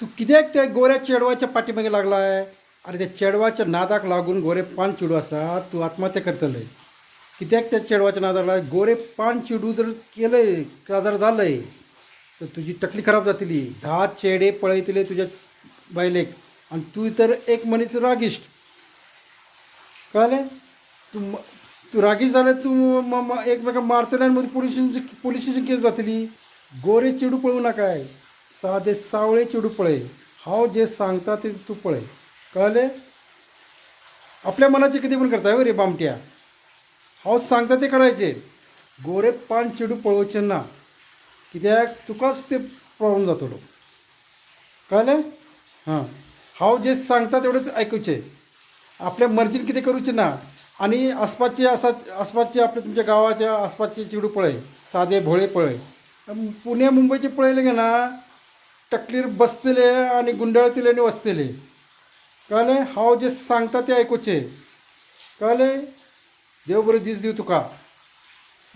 तूं कित्याक त्या गोऱ्या चेडवाच्या पाठीमागे लागलाय? आरे, त्या चेडवाच्या नादाक लागून गोरे पान चेडूं आसा, तूं आत्महत्या करतले. कित्याक त्या चेडवाच्या नादाक लागलाय? गोरे पान चेडूं जर केलंय, काजार जालंय तर तुजी तकली खराब जातली. 10 चेडे पळयतले तुज्या बायलेक आनी तूं तर एक मनीस रागिश्ट, कळ्ळें? तूं तूं रागीश्ट जाल्यार तूं एकमेकांक मारतले आनी मागीर पुलिशेची केस जातली. गोरे चेडूं पळोवं नाकाय, सादे सावळे चेडूं पळय. हांव जें सांगता तें तूं पळय, कळ्ळें? आपल्या मनाचें कितें पण करता रे बामट्या. हांव सांगता तें करायचें. गोरे पान चेडूं पळोवचें ना, कित्याक तुकाच ते प्रॉब्लम जातलो, कळ्ळें? हां, हांव जें सांगता तेवढेंच आयकुचें, आपल्या मर्जीन कितें करूचें ना. आनी आसपासचे आसा, आसपासचे आपल्या तुमच्या गांवाच्या आसपासचे चेडूं पळय, सादे भोळे पळय. पुणे मुंबयचे पळयले गे ना, तकलीर बसतले आनी गुंडाळतले आनी वचतले, कळ्ळें? हांव जें सांगता तें आयकुचें, कळ्ळें? देव बरें दीस दिवं तुका.